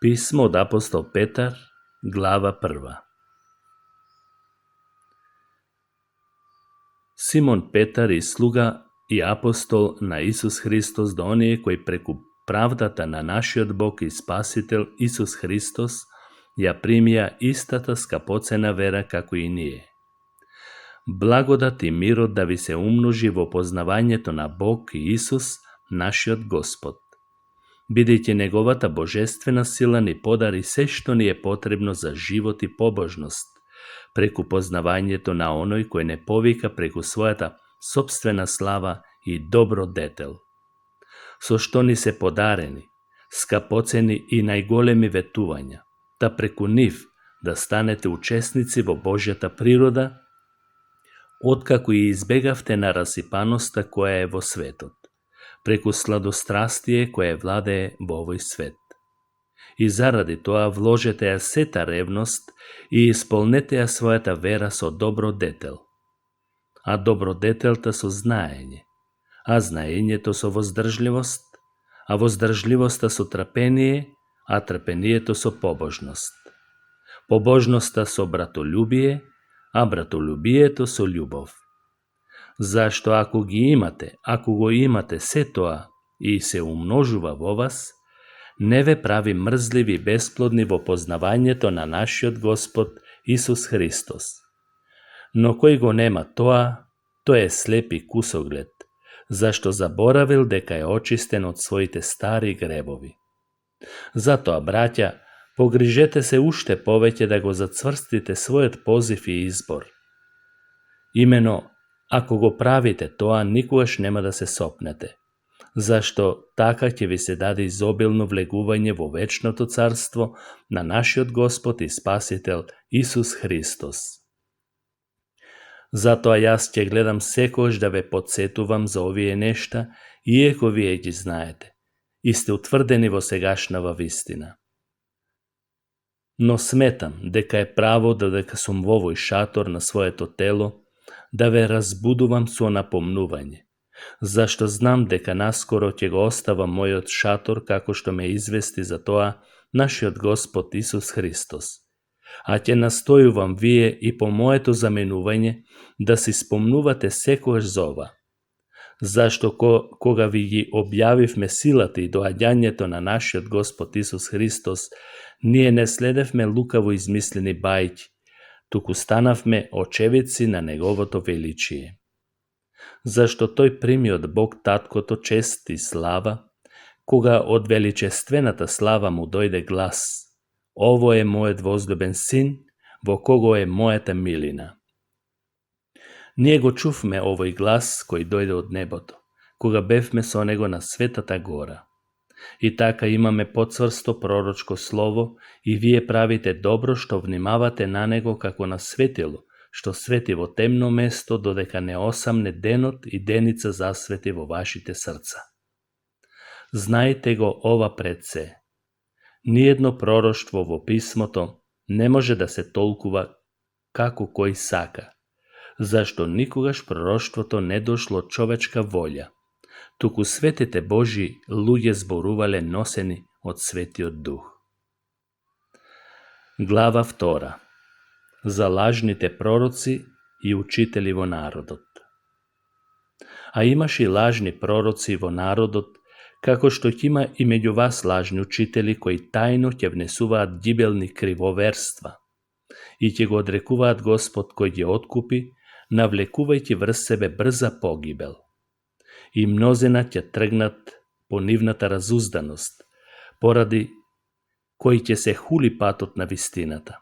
Pismo od apostol Petar, glava 1. Simon Petar i sluga i apostol na Isus Hristos do onije koji preku pravdata na našiot Bog i Spasitelj Isus Hristos ja primija istata skapocena vera kako i nije. Blagodat i miro da vi se umnoži vo poznavanje to na Bog i Isus našiot Gospod. Bidite njegovata božestvena sila ni podari sve što nije potrebno za život i pobožnost, preku poznavanje to na onoj koji ne povika preku svojata sopstvena slava i dobro detel. So što ni se podareni, skapoceni i najgolemi vetuvanja, ta preku niv da stanete učesnici vo Božjata priroda, otkako i izbegavte na rasipanosta koja je vo svetot, preku sladostrastije koje vladaje vo ovoj svet. I zaradi toa vložete ja seta revnost i ispolnete ja svojata vera so dobro detel. A dobro detelta so znajenje, a znajenje to so vozdržljivost, a vozdržljivosta so trapenije, a trapenije to so pobožnost. Pobožnosta so bratoljubije, a bratoljubije to so ljubov. Zašto ako go imate sve toa i se umnožuva vo vas, neve pravi mrzlivi besplodni vo poznavanje to na našiot Gospod Isus Hristos. No koji go nema toa, to je slepi kusogled, zašto zaboravil deka je očisten od svojite stari grebovi. Zato, a braća, pogrižete se ušte poveće da go zacvrstite svojot poziv i izbor. Imeno, ako go pravite toa, nikogaš nema da se sopnete, zašto taka će vi se dade izobilno vleguvanje vo večното carstvo na našiot Gospod i Spasitelj Isus Hristos. Zato a ja će gledam sekož da ve podsetuvam za ovije nešta, iako vi egi znajete, i ste utvrdeni vo segašnava vistina. No smetam, deka je pravo da deka sum vo ovoj šator na svoje to telo, da ve razbuduvam svo napomnuvanje, zašto znam deka naskoro će go ostava moj od šator kako što me izvesti za toa naši od Gospod Isus Hristos. A će nastoju vam vije i po moje to zamenuvanje da si spomnuvate sekož zova. Zašto koga vi ji objaviv me silati doadjanje to na naši od Gospod Isus Hristos, nije ne sledev me lukavo izmisleni bajić, tuku stanav me očevici na njegovo veličije. Zašto toj primi od Bog tatko to čest i slava, koga od veličestvenata slava mu dojde glas. Ovo je moj dvozljuben sin, vo kogo je mojeta milina. Nije go čuv me ovoj glas koji dojde od neboto, koga bev me so nego na svetata gora. I taka imame podsvrsto proročko slovo i vije pravite dobro što vnimavate na nego kako na svetilo, što sveti vo temno mesto dodeka ne osamne denot i denica zasveti vo vašite srca. Znajte go ova pred se. Nijedno proroštvo vo pismoto ne može da se tolkuva kako koji saka, zašto nikogaš proroštvo to ne došlo čovečka volja, tuku svetite Božji luje zboruvale noseni od sveti od duh. Glava 2. Za lažnite proroci i učitelji vo narodot. A imaš i lažni proroci vo narodot, kako što ima i među vas lažni učitelji koji tajno će vnesuvat gibelni krivoverstva i će go odrekuvat Gospod koji je otkupi, navlekuvajte vrst sebe brza pogibel. I mnozina će trgnat ponivnata razuzdanost, poradi koji će se huli patot na vistinata.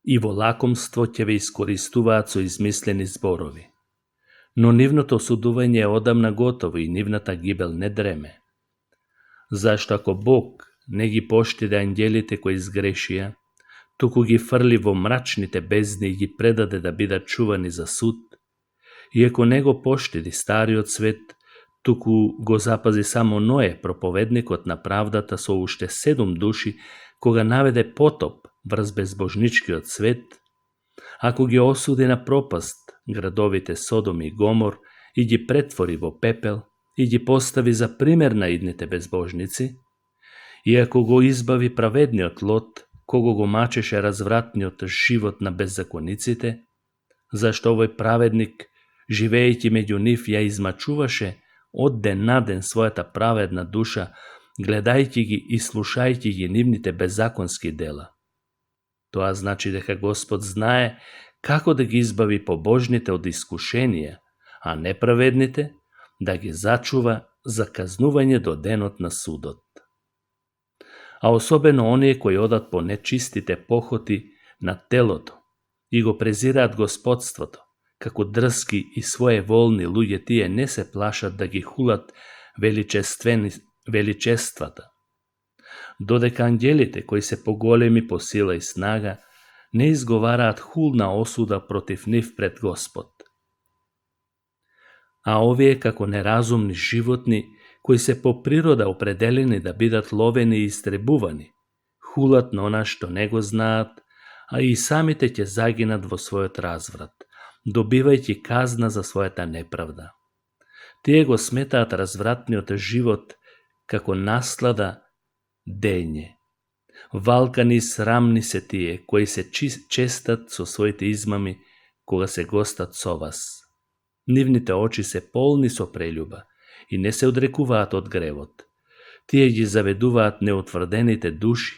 I vo lakomstvo će ve iskoristuvat su izmisleni zborovi. No nivnoto suduvanje je odamna gotovo i nivnata gibel ne dreme. Zašto ako Bog ne gi poštide anđelite koji zgrešija, tuku gi frli vo mračnite bezni i gi predade da bida čuvani za sud, iako nego poštidi stari od svet, tuku go zapazi samo Noe, propovednik od napravdata so ušte 7 duši, koga navede potop vrz bezbožnički od svet, ako gi osudi na propast gradovite Sodom i Gomor, i gi pretvori vo pepel, i gi postavi za primjer na idnite bezbožnici, Иако го избави праведниот Лот, кого го мачеше развратниот живот на беззакониците, зашто овој праведник, живеејќи меѓу нив, ја измачуваше од ден на ден својата праведна душа, гледајќи ги и слушајќи ги нивните беззаконски дела. Тоа значи дека Господ знае како да ги избави побожните од искушенија, а неправедните да ги зачува за казнување до денот на судот. А особено оние кои одат по нечистите похоти на телото и го презираат господството, како дрски и своеволни луѓе, тие не се плашат да ги хулат величествата, додека ангелите, кои се поголеми по сила и снага, не изговараат хулна осуда против нив пред Господ. А овие како неразумни животни, кои се по природа определени да бидат ловени и истребувани, хулат на она што не го знаат, а и самите ќе загинат во својот разврат, добивајќи казна за својата неправда. Тие го сметаат развратниот живот како наслада дење. Валкани и срамни се тие, кои се честат со своите измами, кога се гостат со вас. Нивните очи се полни со прелюба и не се одрекуваат од гревот. Тие ги заведуваат неутврдените души,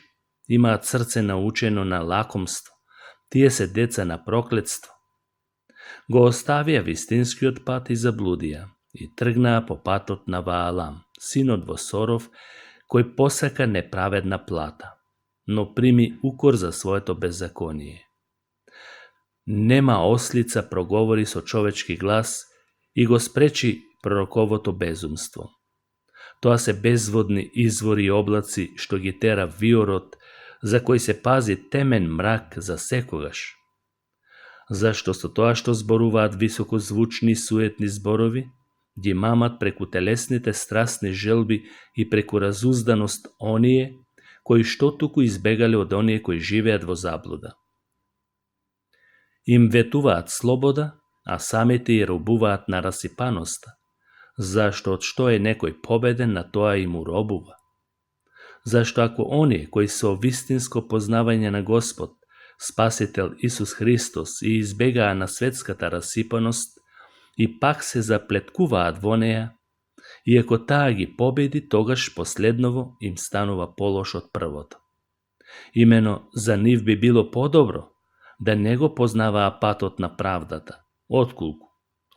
имаат срце научено на лакомство, тие се деца на проклетство. Го оставија вистинскиот пат и заблудија и тргнаа по патот на Ваалам, синот во Соров, кој посака неправедна плата, но прими укор за своето беззаконие. Нема ослица проговори со човечки глас и го спречи пророковото безумство. Тоа се безводни извори и облаци што ги тера виорот, за кој се пази темен мрак за секогаш. Зашто со тоа што зборуваат високозвучни и суетни зборови, ги мамат преку телесните страстни желби и преку разузданост оние, кои што туку избегале од оние кои живеат во заблуда. Им ветуваат слобода, а самите ја робуваат на расипаноста, зашто од што е некој победен, на тоа им уробува. Зашто ако оние кои со вистинско познавање на Господ, Спасител Исус Христос, и избегаа на светската расипаност, и пак се заплеткуваат во неја, иако таа ги победи, тогаш последново им станува полош од првото. Имено за нив би било подобро да не го познаваа патот на правдата,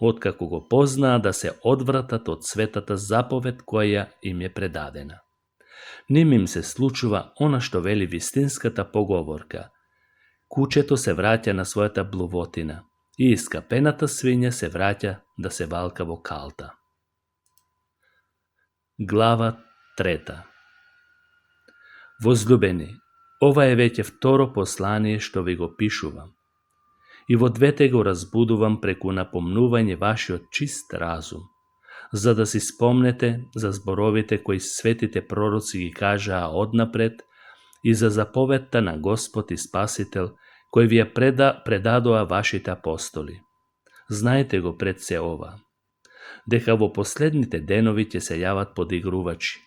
откако го познаа да се одвратат од светата заповед која им е предадена. Ним им се случува она што вели вистинската поговорка: кучето се враќа на својата блувотина и искапената свиња се враќа да се валка во калта. Глава 3. Возлюбени, ова е веќе второ послание што ви го пишувам. И во двете го разбудувам преку напомнување вашиот чист разум, за да си спомнете за зборовите кои светите пророци ги кажаа однапред и за заповедта на Господ и Спасител, кој ви ја предадоа вашите апостоли. Знаете го пред се ова, дека во последните денови ќе се јават подигрувачи,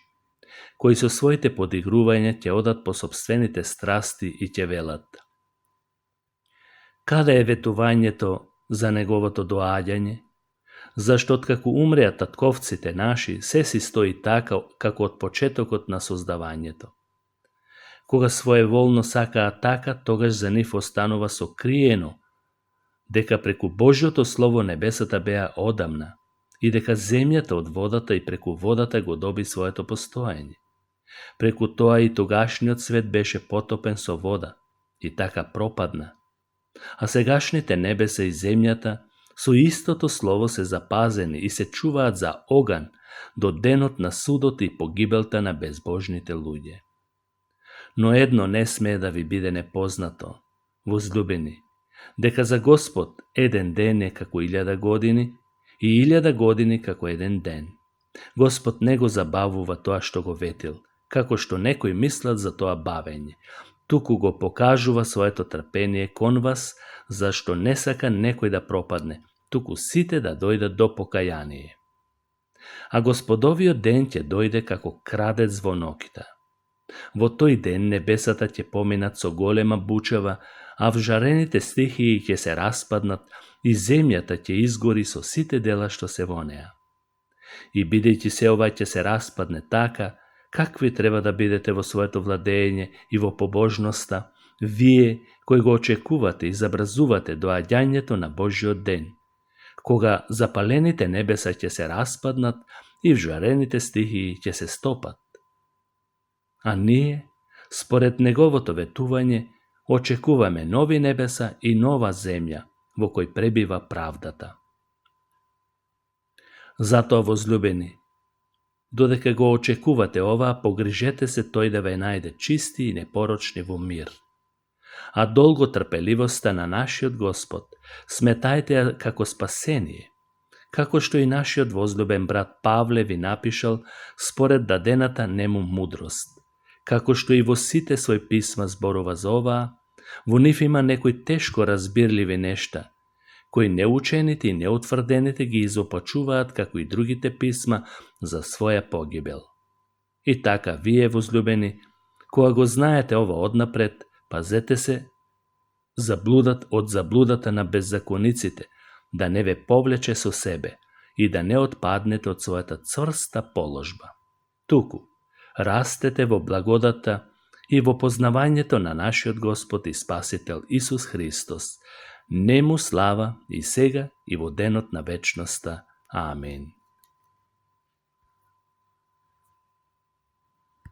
кои со своите подигрувања ќе одат по сопствените страсти и ќе велат: каде е ветувањето за неговото доаѓање? Зашто откако умреа татковците наши, се си стои така како од почетокот на создавањето. Кога своеволно сакаа така, тогаш за нив останува сокриено дека преку Божјото Слово небесата беа одамна и дека земјата од водата и преку водата го доби своето постоење. Преку тоа и тогашниот свет беше потопен со вода и така пропадна. А сегашните небеса и земјата со истото слово се запазени и се чуваат за оган до денот на судот и погибелта на безбожните луѓе. Но едно не смее да ви биде непознато, возлюбени, дека за Господ еден ден е како 1000 години и 1000 години како еден ден. Господ не го забавува тоа што го ветил, како што некои мислат за тоа бавење, туку го покажува своето трпение кон вас, зашто не сака некој да пропадне, туку сите да дојдат до покаяние. А Господовиот ден ќе дојде како крадец во ноќта. Во тој ден небесата ќе поминат со голема бучава, а вжарените стихии ќе се распаднат и земјата ќе изгори со сите дела што се во неа. И бидејќи се ова ќе се распадне така, какви треба да бидете во своето владење и во побожноста, вие кои го очекувате и забразувате доаѓањето на Божјиот ден, кога запалените небеса ќе се распаднат и вжарените стихии ќе се стопат. А ние, според неговото ветување, очекуваме нови небеса и нова земја, во кој пребива правдата. Затоа, возлюбени, додека го очекувате ова, погрижете се тој да ве најде чисти и непорочни во мир. А долго трпеливоста на нашиот Господ сметајте ја како спасение, како што и нашиот возлюбен брат Павле ви напишал според дадената нему мудрост. Како што и во сите своји писма зборува за оваа, во нив има некои тешко разбирливи нешта, кои неучените и неутврдените ги изопачуваат како и другите писма за своја погибел. И така, вие, возлюбени, кога го знаете ова однапред, пазете се од заблудата на беззакониците, да не ве повлече со себе и да не отпаднете од својата цврста положба. Туку, растете во благодата и во познавањето на нашиот Господ и Спасител Исус Христос. Нему слава и сега и во денот на вечноста. Амин.